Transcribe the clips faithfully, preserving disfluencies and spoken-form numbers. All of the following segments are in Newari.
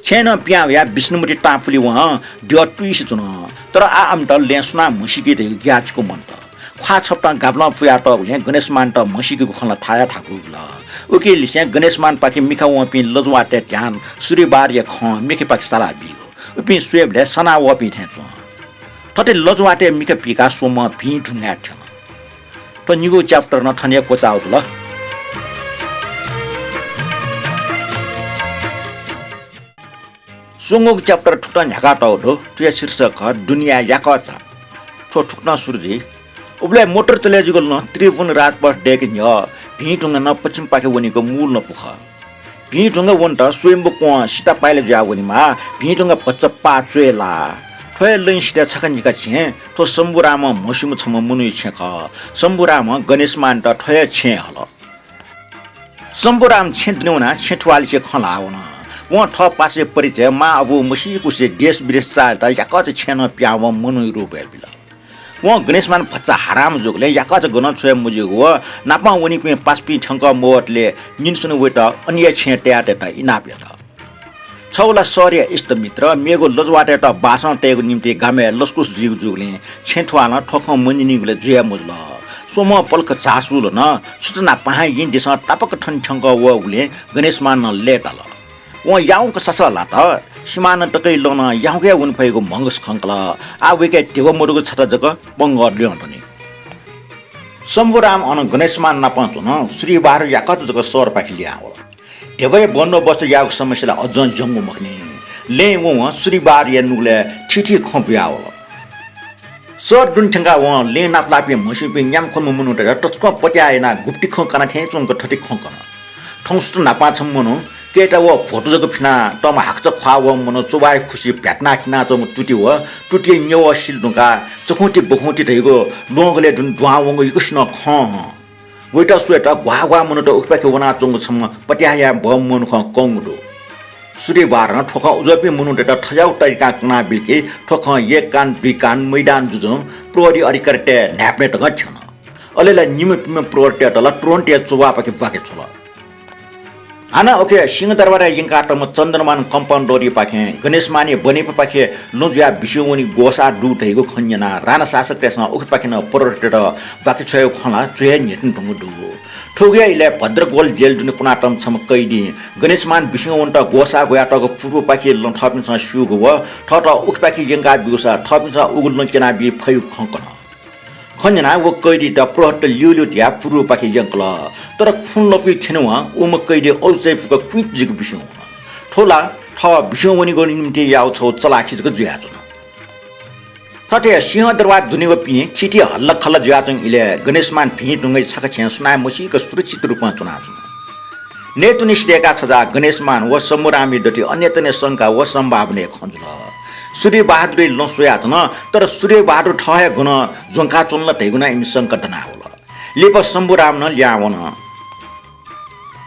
छेँनं पिहां वयाः विष्णुमति तांपुलि वं द्यः तुइसे च्वन। तर आः अमित लँय् सुनां म्हसीकी धइगु ग्याःचिकु मन्त। ख्वाः छपतं गाबलं पुयातःगुलिं गणेशमानत म्हसीकीगु खँ ला थाया थाकु जुल। उकिं लिसें गणेशमानपाखे मिखा वंपिं लजवातय् ध्यान सूर्यबहादुरया खँ मिखापाखे साला बीगु। उपिं स्वयेबलय् सना वःपिं थें च्वं। थथे लजवातय् मिखा पीकाः स्वम्हं भिं धुंगाय् थ्यन। थ्व निगू chapter नं थन हे क्वचाः जुल। स्वंगूगु chapter थुकथं न्ह्याकातःगु दु। थुया शीर्षक खः दुनियाया याकःचा। थ्व थुकथं सुरु जुइ। उबलय् मोटर चले जूगु लँ त्रिभुवन राजपथ दय्‌के न्ह्यः भिं धुंगा नं पश्चिमपाखे वनीगु मूल लँपु खः। भिं धुंगा वनेत स्वयम्भू क्वं सिता पाइला जुयाः वनेमाः। भिं धुंगा भचा पाः च्वय् लाः। थ्व हे लँय् सिथय् छखा निखा छेँ थ्व शम्भुरामं म्हस्यूम्ह छम्ह मनूया छेँ खः। शम्भुरामं गणेशमानत थ्व हे छेँय् हल। शम्भुराम छेँ दुने वनाः छेँ थुवाःलिसे खँ ल्हाः वन। वं थः पासाया परिचय मां अबुं मसीकुसे देश विदेश चाःहिलेत याकःचा छेँनं पिहां वंम्ह मनूया रूपय् बिल। वं गणेशमान भचा हराम जूगुलिं याकःचा गनं छ्वये मज्यूगु व नापं वनीपिं पासापिं थ्यंकः मवतले निन्हु स्वन्हु वइत अन हे छेँय् तयातयेत इनाप यात। छगू ला शहरया इष्टमित्र, मेगु लजवातय्‌त बासं तयेगु निंतिं गामय् लसकुस जुइगु जूगुलिं छेँ थुवालं थ्व खँ मन्यनीगुलय् जुया मजुल। स्वम्हं पलख झासु लन। सुचा नाप हां येँ दिसं तापाक थन थ्यंकः वःगुलिं गणेशमान नं लय्‌ताल। वं याउँक ससः लात। सिमाना तकया लँ नं याउँक हे वने फइगु म्हगस खंकल। आः वय्‌के ध्यबा मदुगु छता जक पंगः ल्यं त्वनी। शम्भुराम अन गणेशमान नाप च्वन। सूर्यबहादुर याकःचा जक शहरपाखे लिहां वल। ध्यबाया बन्दोबस्त यायेगु समस्या ला अज्जं ज्यंगु मखुनि। लँय् वं वं सूर्यबहादुरया नुगलय् थीथी खँ बुयावल। शहर दुने थ्यंकाः वं लँय् नापलाःपिं म्हस्यूपिं न्याम्ह ख्वम्ह मनूतय्‌त तसकं पत्याः यानाः गुप्ति खँ काना थें च्वंक थथे खँ कन। थौं सुथ न्हापां छम्ह मनू कय्‌ता व भ्वतु जक फिनाः तःम्ह हाकचा ख्वाः वःम्ह मनू च्वभाय् खुसि भ्यातुनाः किनाच्वंगु तुति व तुतिया न्यवः सिल धुंकाः चखुंति बखुंति धइगु ल्वहंगलय् दुने दुहां वंगु यक्वसिनं खं हं। वइत स्वयेत ग्वाः ग्वाः मनूत उखेपाखे वनाच्वंगु छम्ह पत्याः याये बहःम्ह मनुखं कंगु दु। सूर्यबहादुरं थ्व खँ अज्वःपिं मनूतय्‌त थज्याःगु तरिकां कनाबिल कि थ्व खँ एक कान दुई कान मैदान जुजुं प्रहरी अधिकारीतय् न्हाय्‌पनय् तकं थ्यन। अले ला निम्हपिम्ह प्रहरीतय्‌त ला तुरुन्त हे च्वभापाखे ब्वाके छ्वल। हानं उखे सिंहदरबारय् यंकातःम्ह चन्द्रमान कम्पाउन्डरयापाखें गणेशमानया बनेपापाखे लँ जुयाः बिस्युं वनीगु ग्वसाः दु धइगु खँ न्यनाः राणा शासकतय्‌सं उखेपाखे नं प्रहरीतय्‌त ब्वाके छ्वयेगु खँ ला च्वय् हे न्ह्यथने धुंगु दु। थुगु हे इलय् भद्रगोल जेल दुने कुनातःम्ह छम्ह कैदीं गणेशमान बिस्युं वनेत ग्वसाः ग्वयातःगु पूर्वपाखे लँ थःपिन्सं स्यूगु व थःत उखेपाखे यंकाब्यूसा थःपिन्सं उगु लँ क्यनाबी फइगु खँ कन। खँ न्यनाः व कैदीत प्रहरीत ल्यूल्यू धयाः पूर्वपाखे यंकल। तर खुँ लँपुइ थ्यनेवं उम्ह कैदी अजू चायापुक क्विंत जुइक बिस्युं वन। थ्व ला थः बिस्युं वनीगु निंतिं याःगु छगू चलाखी जक जुयाच्वन। थथे सिंहदरबार दुने वःपिं थीथी हल्लाखल्ला जुयाच्वंगु इलय् गणेशमान भिं धुंगय् छखा छेँय् सुनां हे मसीक सुरक्षित रूपं च्वनाच्वन। नयेत्वने सिधय्‌काः छजाः गणेशमान व शम्भुरामया दथुइ अन्येतने शंका व सम्भावनाया खँ जुल। सूर्यबहादुरया लँ स्वयाच्वन, तर सूर्यबहादुर थः हे गनं ज्वंकाच्वन ला धइगु नं इमित शंका दनावल। लिपा शम्भुराम नं लिहां वन।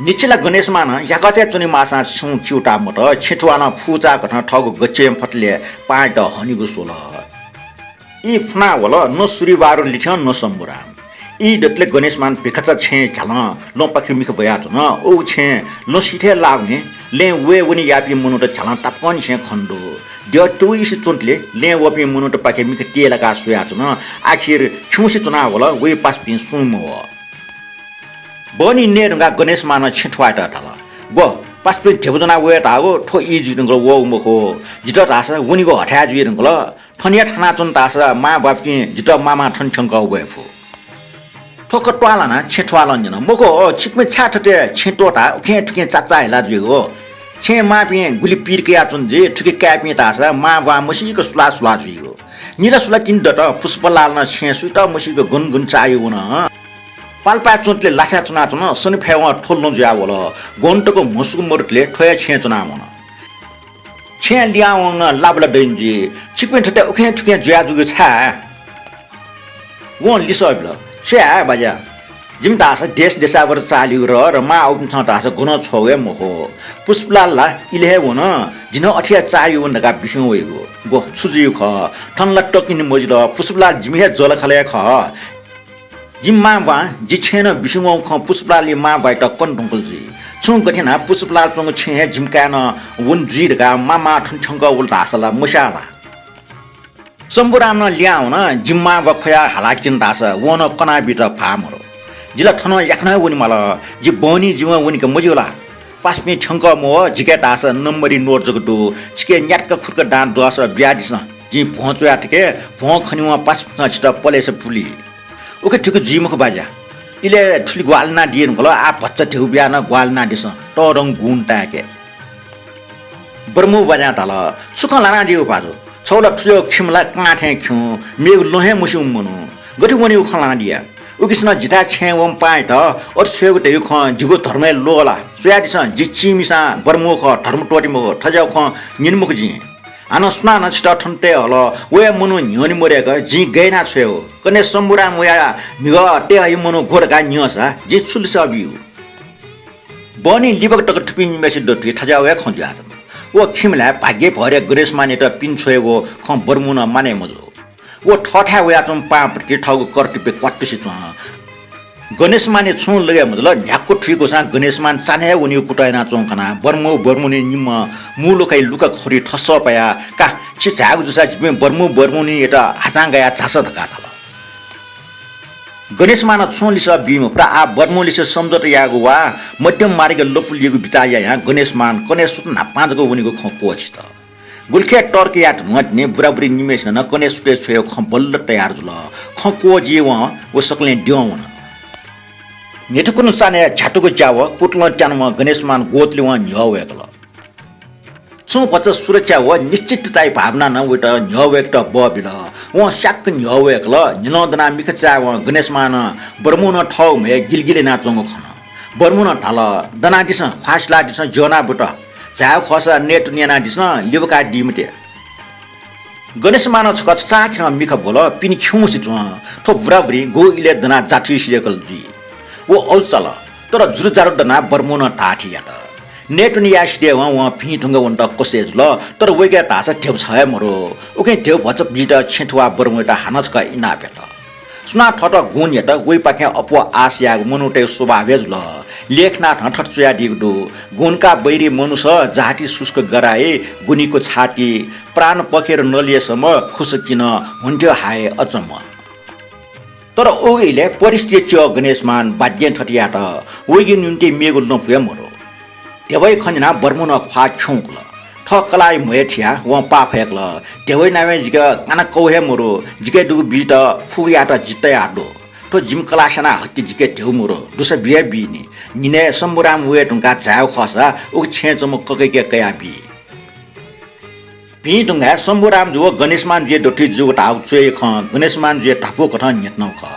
निछि ला गणेशमानं याकःचाय् च्वने माःसां छुं च्यूताः मत, छेँ थुवालं फुचाःकथं थःगु गच्छेम्ह फतलय् पाहांयात हनेगु स्वल। ई फुना वल, न सूर्यबहादुर लिथ्यं न शम्भुराम। ई दतले गणेशमान भिखाचा छेँय् झ्यालं लँपाखे मिखा ब्वयाच्वन। व छेँय् लँ सिथय् लाःगुलिं लँय् वये वने याःपिं मनूत झ्यालं तापाकंनिसें खने दु। द्यः तुइसे च्वंतले लँय् वःपिं मनूतपाखे मिखा तियलाकाः स्वयाच्वन। आखिर खिउँसे च्वनाः वल, वइ पासापिं सुं मवः। बहनी नये धुंकाः गणेशमानं छेँ थुवाःयात धाल, "ग्व, पासापिं ध्यबा ज्वनाः वये धाःगु, थ्व ई जुइ धुंकल वःगु मखु। जितः धाःसा वनीगु हथाय् जुइ धुंकल। थन हे थानाच्वन धाःसा मांबौपिं जितः मामां थन थ्यंकः वये फु।" थ्व खँ त्वाःलानाः छेँ थुवालं न्यन, "मखु, छिकपिं छाय् थथे छेँ त्वःताः उखें थुखें चाचाः हिला जुइगु? छेँय् मांपिं गुलि पीर कयाच्वन जुइ, थुखे काय्‌पिं धाःसा मांबौं मसीक सुलाः सुलाः जुइगु। निला सुलाः तिनि दत, पुष्पलाल नं छेँय् सुइत मसीक गन गन चाःहिउ वन। पालपाय् च्वंतले लासाय् च्वनाच्वन, सनिफय्‌वं थ्व लँ जुयावल। गन तक म्हसुक मदुतले थ्व हे छेँय् च्वनावन। छेँय् लिहां वंगु नं लाबला दइगु जुइ। छिकपिं थथे उखें थुखें जुया जूगु छाय्?" वं लिसः बिल, "छु याये बाज्या, जिमि धाःसा देश देशावर चाःहिउ र, र मांबौपिन्सं धाःसा गनं छ्वः वये मखु। पुष्पलाल ला इलय् हे वन, जि नं अथे हे चाःहिउ वन धकाः बिस्युं वइगु। ग्व, छु जुइगु खः? थन ला तकनि मजिल, पुष्पलाल जिमि हे जःलाखःला हे खः। जिमि मांबौं जि छेँय् नं बिस्युं वंगु खँ पुष्पलालया मांबौयात कने धुंकल जुइ। छुं गथे यानाः पुचुपुलाः च्वंगु छेँय् हे जिमि काय् नं वने जुइ धकाः मां मां थन थ्यंकः वल धाःसा ला मस्याः ला? शम्भुराम नं लिहां वन, जिमि मां वा ख्वयाः हाला क्यन धाःसा वं नं कनाबीत भाः मदु। जि ला थनं याकनं हे वनेमाल। जि बहनी जीवं वनेके मज्यू ला? पासापिं थ्यंकः मवः, जिके धाःसा नम्बरी नोट जक दु। छिके न्यातक खुतक दां दःसा बियादिसँ। जिं भ्वं च्वया थके, भ्वं खनेवं पासापिन्सं छितः पलेसा पुली। उखे थुखे जुइ मखु बाज्या। इलय् थुलि ग्वाहालि यानादी धुंकल, आः भचा ध्यबा बियाः नं ग्वाहालि यानादिसँ। तःधंगु गुण ताय्‌के। बर्मु बाज्यां धाल, छु खँ ल्हानादिया भाजु? छगू ला थुज्याःगु खिमि ला कां थें खिउँ, मेगु लं हे मस्यूम्ह मनू। गथे वनेगु खँ ल्हानादिया? उकिसनं जिथाय् छेँय् वंम्ह पाहांयात अथे छ्वयेगु धयागु खँ जिगु धर्मय् ल्वः ला? स्वयादिसँ, जि चिंमिसां बर्मु खः, धर्म त्वःते मखु, थज्याःगु खँ न्यने मखु जिं। हानं सुनानं छितः थन तये हल, व हे मनू न्ह्यःने मदय्‌क जिं गय् यानाः छ्वये हो? कन्हय् शम्भुराम वयाः म्हिगः तये हइम्ह मनू ग्व धकाः न्यंसा जिं छु लिसः बियु? बहनी लिबाक तक थुपिं निम्हय्‌सित दथुइ थज्याःगु हे खँ जुयाच्वन। व खिमि ला भाग्य भरय् गणेशमानयात पिने छ्वयेगु खँ बर्मुं नं मानय् मजू। व थःथाय् वयाच्वंम्ह पाहां प्रति थःगु कर्तव्य क्वातुसे च्वन। गणेशमानया छुं लगे मजुल, न्ह्याक्व थुइकूसां गणेशमान चान्हय् हे वनेगु कुतः यानाच्वंगु खनाः बर्मु बर्मुनिया निम्हं मू लुखाया लुखा खोतुइ थस्सः पायाः, का, छि झायेगु जूसा जिपिं बर्मु बर्मुनियात हाचां गायाः झासँ धकाः धाल। गणेशमानं छुं लिसः बी मफुत। आः बर्मुलिसे सम्झौता यायेगु वा मध्यम मार्गय् लँपु लीगु बिचाः यायां गणेशमान कन्हय् सुथ न्हापां जक वनेगु खँ क्वःछित। गुलिखे तर्क यायेत न्ह्यःने बुराबुरी निम्हय्‌सिनं नं कन्हय् सुथय् छ्वयेगु खँ बल्ल तयार जुल। खँ क्वःजिवं व सकलें द्यं वन। न्ह्यथुकुन्हु चान्हय् झ्यातुगु ज्यावः कुतलं त्यानाम्ह गणेशमान ग्वतुलिवं न्ह्यः वय्‌कल। छुं भचा सुरक्षा व निश्चितताया भावनां नं वयात न्ह्यः वय्‌केत बः बिल। वं स्याक्क न्ह्यः वय्‌कल। न्हिलं दनाः मिखा चायेवं गणेशमानं बर्मुं नं थःगु म्हय् गिलगिल यानाच्वंगु खन। बर्मुं नं धाल, दनादिसँ, ख्वाः सिलादिसँ, ज्यना बुत। झायेगु खःसा नयेत्वने यानादिसँ, लिबाकादी मते। गणेशमानं छकः छचाःखेरं मिखा ब्वल, पिने खिउँसे च्वं। थ्व बुराबुरिं गुगु इलय् दनाः जाथुइ सिधय्‌कल जुइ। व औचाल, तर जुरुजारु दनाः बर्मुं नं धाःथें यात। नयेत्वने याये सिधयेवं वं भिं धुंकाः वनेत कसे जुल, तर वय्‌कः धाःसा ध्यबा छगः हे मदु। उकिं ध्यबा भचा बीत छेँ थुवाः बर्मुयात हानं छकः इनाप यात। सुनां थःत गुण यात, वइपाखें अप्वः आश यायेगु मनूतय्‌गु स्वभाव हे जुल। लेखनाथं थथे च्वयादीगु दु, गुणका बैरी मनुष्य जाति शुष्क गराइ, गुणीको छाती, प्राण पखेरु नलिएसम्म खुसकिन हुन्थ्यो हाय अचम्म। तर उगु इलय् परिस्थितिया च्यः गणेशमान बाध्यं थथे यात, वइगु निंतिं मेगु लँपु हे मदु। ध्यबाया खँ न्यनाः बर्मुं नं ख्वाः खिउँकल। थः कलाःया म्हय् थियाः वं पाफय्‌कल, ध्यबाया नामय् जिके काना कौ हे मदु, जिके दुगु बीत फुगु यायेत जि तयार दु। थ्व जिमि कलाः स्यानाः हके जिके ध्यबा मदु, दुसा बी हे बीनि। न्हिनय् शम्भुराम वये धुंकाः झायेगु खःसा उगु छेँय् च्वंम्ह ककय्‌के कयाबी। भिं धुंकाः शम्भुरामजु व गणेशमानजुया दथुइ जूगु धाःगु च्वय्‌या खँ गणेशमानजुया धापू कथं न्ह्यथनागु खः।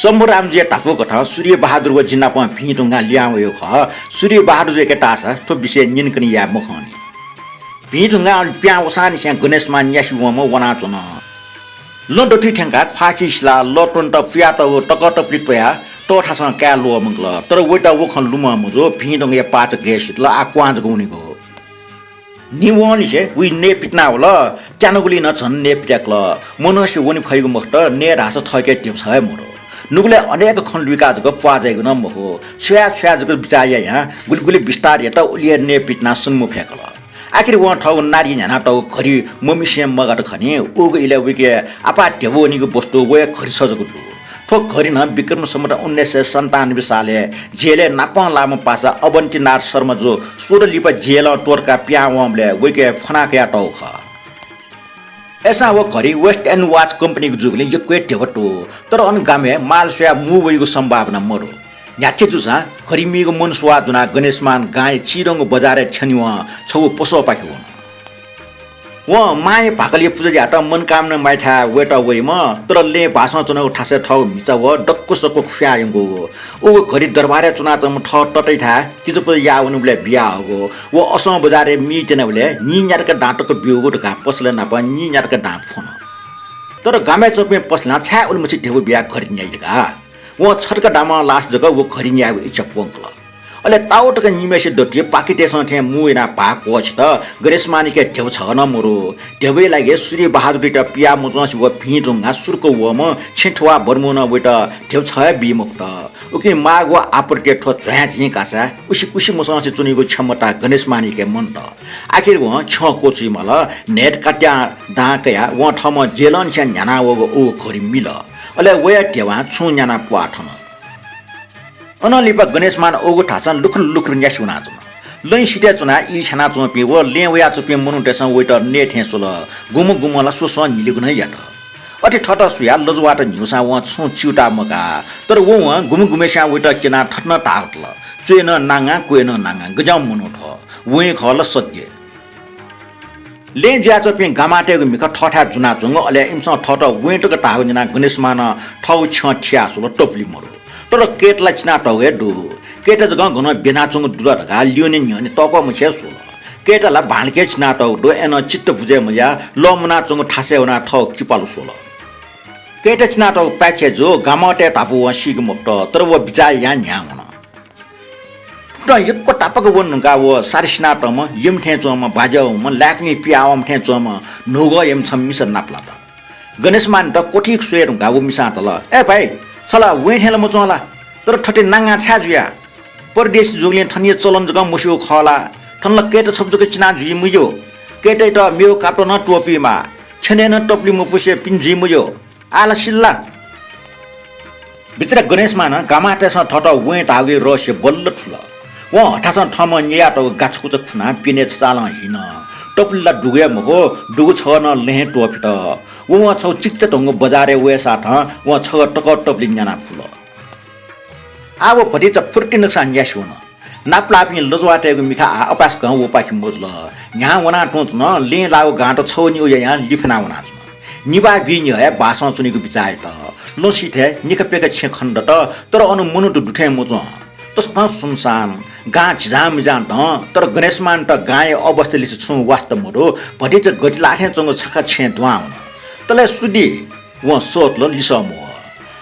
शम्भुरामजुया धापू कथं सूर्यबहादुर व जि नाप भिं धुंकाः लिहां वयागु खः। सूर्यबहादुरजुयाके धाःसा थ्व विषयय् न्यनेकने याये मखंनि। भिं धुंकाः अन पिहां वसांनिसें गणेशमान न्यासि वंम्ह वनाच्वन। लँ दथुइ थ्यंकाः ख्वाःखि सिलाः लः त्वनेत पुयातःगु तकःतपुलि त्वयाः तःथासं काये ल्वःमंकल। तर वयात व खँ लुमं मजू, भिं धुंकाया पाचा गय् सिधल, आः क्वहां जक वनेगु। न्हि वंनिसें वइ नये पितिना वल, त्यानागुलिं नं झन नये पित्याकल। मनसे वने फइगु मखुत, नये धाःसा थःके ध्यबा छगः हे मदु। नुगलय् अनेक खँ लुइकाः जक प्वाः जाइगु नं मखु। छ्वया छ्वया जक बिचाः यायां गुलि गुलि बिस्तार यात, उलि हे नये पितिनाः सन मफय्‌कल। आखिर वं थःगु नारिं न्ह्यानातःगु घरि मम्हेसें मगात खनी। उगु इलय् वइके आपाः ध्यबा वनीगु वस्तु व हे घरि सः जक दु। थ्व घरि नं विक्रम सम्वत उन्नाइस सय सन्तानब्बे सालय् जेलय् नापं लाःम्ह पासा अवन्तीनाथ शर्माजु सोह्र लिपा जेलं त्वःताकाः पिहां वंबलय् वइके फ्वना कयातःगु खः। अय्‌सां व घरि West End Watch कम्पनीगु जूगुलिं यक्व हे ध्यबा तू, तर अन गामय् माल स्वयाः मू वइगु सम्भावना मदु। न्ह्याथे जूसां घरि मीगु मन सुवाः ज्वनाः गणेशमान गांया चिधंगु बजारय् थ्यनेवं छगू पसःपाखे वन। वं मांया भाकलया पुजा यायेत मनकामना माइथाय् वयेत वइम्ह, तर लँय् भासं च्वनागु थासय् थःगु म्हिचा व दक्व सक्व खुयाः यंकूगु। उगु घरि दरबारय् च्वनाच्वंम्ह थः ततय्‌थाय् किजापुजा याः वनेबलय् बियाहःगु। व असं बजारय् मी त्यनाबलय् नीन्यातक दां तक ब्यूगु धकाः पसलय् नाप नीन्यातक दां फ्वन। तर गामय् च्वंपिं पसलं छाय् उलिमछि ध्यबा बियाः घरि न्याइ धकाः। वं छतक दामं लाःसा जक व घरि न्यायेगु इच्छा प्वंकल। अले ताःतक निम्हय्सित दथुइ पाकितय्सं थें मू यानाः भाः क्वःछित। गणेशमानयाके ध्यबा छगः नं मरु। ध्यबाया लागि सूर्यबहादुरयात पिया मच्वंसे व भिं धुंकाः सुरुक वःम्ह छेँथ्वाः बर्मुनं वयात ध्यबा छगः हे बी मफुत। उकिं माःगु आपत्तिया थ्व झ्वाँय् झिं कासाय् उसि उसि मसंसे च्वनीगु क्षमता गणेशमानयाके मन्त। आखिर वं छ्यं क्वछुइ माल। न्हय्त कात्यां दां कयाः वं थःम्हं जेलंनिसें न्ह्यानावःगु व घडी मिल। अले वया ध्यबां छुं न्यानाः पुहां थन। अनं लिपा गणेशमान अःगु थासं लुखुर लुखुर न्यासि वनाच्वन। लँय् सिथय् च्वनाः ई छ्यानाच्वंपिं व लँय् वयाच्वंपिं मनूतय्सं वयात नये थें स्वल। गुम्ह गुम्हं ला स्वस्वं न्हिलिगु नं यात। अथे थःत सुयाः लजवाःत न्ह्यूसां वं छुं च्यूताः मकाः। तर वं गुम्ह गुम्हय्सिनं वयात क्यनाः थथे नं धाःगु दु ला, च्वय् नं नांगां, क्वय् नं नांगां, गज्याःम्ह मनू थ्व। वं खः ला सत्य। लँय् जुयाच्वंपिं गामाःतय्गु मिखा थःथाय् जुनाच्वंगु, अले इमिसं थःत वँय् तक धाःगु न्यनाः गणेशमानं थःगु छ्यं थियाः स्वल, टपुलि मरु। तर कय्ता ला चिनातःगु हे दु। कय्ता जकं गनं ब्यनाच्वंगु दु ला धकाः ल्यूने न्ह्यःने तःक्वःम्हसे हे स्वल। कय्ता ला बांलाक हे चिनातःगु दु, अय्नं चित्त बुझे मजुयाः लःमुनाच्वंगु थासय् वनाः थःगु किपालु स्वल। कय्ता चिनातःगु पाय्छि हे जू, गामाःतय् धापू वं सीके मफुत, तर व बिचाः यानाः न्ह्याः वन। फुक्कं यक्व तापाक वने धुंकाः व सारे सिनातःम्ह, यम थें च्वंम्ह, बाज्याःम्ह, लाय्कनी पिहां वःम्ह थें च्वंम्ह न्हूगः यम छम्ह मिसा नापलात। गणेशमानयात क्वथि स्वये धुंकाः व मिसां धाल, "ए भाइ, छ ला वँय् थें ला मच्वं ला? तर थथे नांगां छाय् जुया? परदेशी जूगुलिं थनया चलन जक मस्यूगु खः ला? थन ला कय्ता छपु जक चिना जुइ मज्यू। कय्तायात मेगु कापत नं त्वपुइमाः। छ्यनय् नं टपुलि मफुसे पिने जुइ मज्यू।" आः ला सिल ला? बिचरा गणेशमानं गामाःतय्सं थःत वँय् धाःगुया रहस्य बल्ल थुल। वं हथासं थःम्हं न्ययातःगु गाछाकुचा खुनाः पिने छचालं हिन। टपुलि ला दुगु हे मखु, दुगु छगः नं लँय् हे त्वःफित। वं छगू चिकिचा धंगु बजारय् वयेसाथं वं छगः तकः टपुलि न्याना फुल। आः व भतिचा फुर्ति नकसां न्यासि वन। नापलाःपिं लजवाःतय्गु मिखा आः अपाय्सकं वपाखे मजुल। न्ह्याः वनाः तुं च्वन, लँय् लाःगु गांत छगू निगू यायां लिफ्याना वनाच्वन। निभाः बी न्ह्यः हे बासं च्वनीगु बिचाः यात। लँ सिथय् निखाप्यखा छेँ खनेदत, तर अन मनूत दुथें मच्वं। तसकं सुनसान, गां झिजांमिजां दं, तर गणेशमानयात गांया अवस्था लिसे छुं वास्ता मदु। भतिचा गति लाः थें च्वंगु छखा छेँ दुहां वन। तले सुदी वं सःतल, लिसः मवः।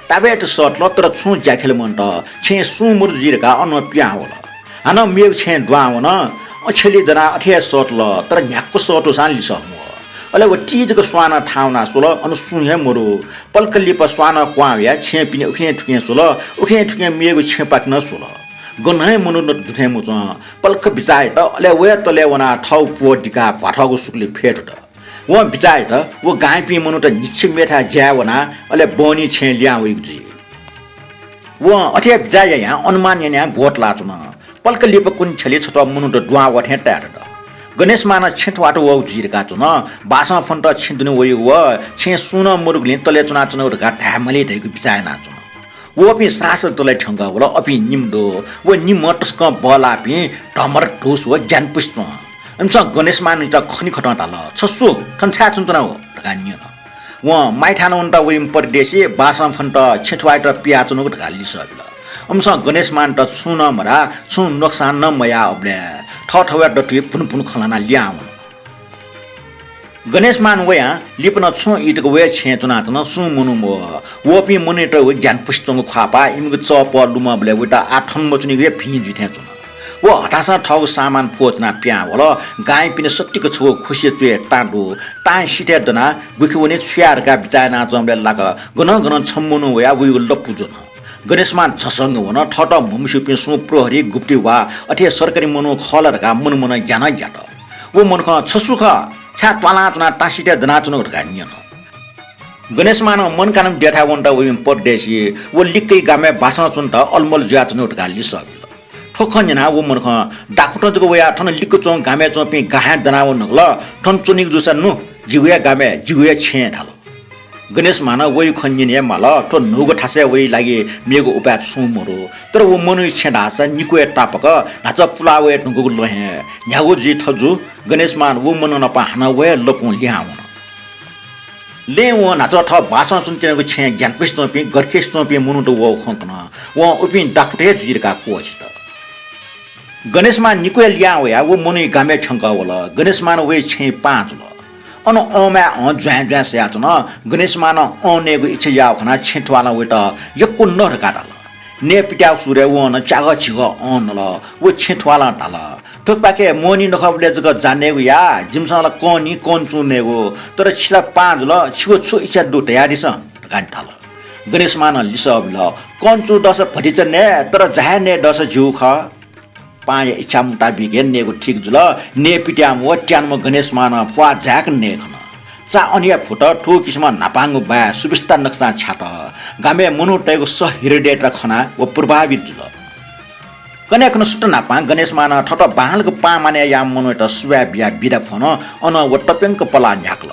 ताबेत सःतल, तर छुं ज्याखिल मन्त। छेँय् सुं मदु जुइ धकाः अनं पिहां वल। हानं मेगु छेँय् दुहां वन। अछेलि दनाः अथे हे सःतल, तर न्ह्याक्व सःतूसां लिसः मवः। अले व ति जक स्वानं थाहां वनाः स्वल, अन सुं हे मदु। पलख लिपा स्वानं क्वहां वयाः छेँय् पिने उखें थुखें स्वल, उखें थुखें मेगु छेँपाखे नं स्वल। गनं हे मनूत दुथें मच्वं। पलख बिचाः यात, अले वया तलय् वनाः थःगु प्वः दिकाः भ्वाथःगु सुकुली फय् धुत। वं बिचाः यात, व गांयापिं मनूत न्हिच्छि मेथाय् ज्याय् वनाः अले बहनी छेँय् लिहां वइगु जुइ। वं अथे बिचाः यायां अनुमान यानाः ग्वतलाः च्वन। पलख लिपा कुन्हु छ्यलय् छत्वाः मनूत दुहां वः थें ताये दत। गणेशमानं छेँ थ्वाःत वःगु जुइ धकाः च्वन। बासं फ्वनेत छेँ दुने वइगु व छेँय् सुं नं मदुगुलिं तलय् च्वनाच्वनागु धकाः धाये माली धइगु बिचाः यानाच्वन। वःपिं सरासर तलय् थ्यंकः वल। अपिं निम्ह दु। व निम्हं तसकं बल्लाःपिं धमर धूस व ग्यानापुसे च्वं। इमिसं गणेशमानयात खनेखतं धाल, "छ सु? थन छाय् च्वनाच्वनागु?" धकाः न्यन। वं माइथाय् नं वनेत वइम्ह परदेशी, बासं फ्वनेत छेँ थ्वाःयात पियाच्वनागु धकाः लिसः बिल। इमिसं गणेशमानयात छुं नं मधाः, छुं नोक्सान नं मयाः अबलय् थःथवय् दथुइ भुनु भुनु खँ ल्हानाः लिहां वन। गणेशमान वयां लिपा नं छुं ई तक व हे छेँय् च्वनाच्वन, सुं मनू मवः। वःपिं मनूयात व ग्यानापुसे च्वंगु ख्वाःपाः इमिगु चःपः लुमंबलय् वयात आः थन मच्वनीगु हे भिं जुइ थें च्वन। व हथासं थःगु सामान प्वःच्वनाः पिहां वल। गांयापिनि सत्तिक छगू खुसिया च्वय् तां दु। तां सिथय् दनाः गुखे वने छु याये धकाः बिचाः यानाच्वंबलय् लाक गनं गनं छम्ह मनू वयाः वइगु लँपु ज्वन। गणेशमान झसंक वन। थःत म्हमस्यूपिं सुं प्रहरी, गुप्ति वा अथे सरकारी मनू खः ला धकाः मनमनं ग्यानाः ग्यात। व मनुखं "छ सु खः? छाय् त्वालां च्वनाः तां सिथय् दनाच्वनागु?" धकाः न्यन। गणेशमानं मनकानं देथाय् वनेत वइम्ह परदेशी व लिक्कै गामय् बासं च्वनेत अलमल जुयाच्वनागु धकाः लिसः बिल। थ्व खँ न्यनाः व मनुखं "दाखुँतं जक वयाः थन लिक्क च्वंगु गामय् च्वंपिं गाहाय् दनावने धुंकल, थन च्वनीगु जूसा नु, जिगु हे गामय्, जिगु हे छेँय्" धाल। गणेशमानं वइगु खँ न्यने हे माल। थ्व न्हूगु थासय् वइगु लागि मेगु उपाय छुं मदु। तर व मनूया छेँ धाःसा निक्वय् तापाक न्हाचः पुलाः वये धुंकूगु लँ हे न्ह्यागु जुइ थजू। गणेशमान व मनू नाप हानं व हे लँपुं लिहां वन। लँय् वं न्हाचः थः बासं च्वनेत्यनागु छेँय् ग्यानापुसे च्वंपिं, गरखेसे च्वंपिं मनूत वःगु खँ कन। वं उपिं दाखुँत हे जुइ धकाः क्वःछित। गणेशमान निक्वय् लिहां वयाः व मनूया गामय् थ्यंकः वल। गणेशमान वया छेँय् पाहां जुल। अन औंमाय् अँ ज्वाँय् ज्वाँय् सयाच्वन। गणेशमानं अँ नयेगु इच्छा याःगु खनाः छेँ थ्वालं वयात यक्व नः धकाः धाल। नये पित्याःगु सुरय् वं नं च्यागः झिगः अँ नल। व छेँ थ्वालं धाल, थुकपाखे मोहनी नखःबलय् जक जा नयेगु या, जिमिसं ला कन्हय् कन्हय् चूँ नयेगु, तर छि ला पाहां जुल, छिगु छु इच्छा दु धयादिसँ धकाः धाल। गणेशमानं लिसः बिल, कन्हय् चूँ दःसा भतिचा नये, तर जा हे नये दःसा ज्यू खः। पाहांया इच्छा मुताबिक हे नयेगु ठीक जुल। नये पित्याःम्ह व त्यानम्ह गणेशमानं प्वाः जाय्‌क नये खन। चा अनिया फुत थुगु किसिमं न्हापांगु बाय् सुबिस्ता नकसां छ्यात। गामय् मनूतय्‌गु सहृदयता खनाः व प्रभावित जुल। कन्हय् खन सुथ न्हापां गणेशमानं थःत बांलाक पाहां मानय् याःम्ह मनूयात सुभाय् बियाः बिदा फ्वन। अनं व तप्यंक पलाः न्ह्याकल।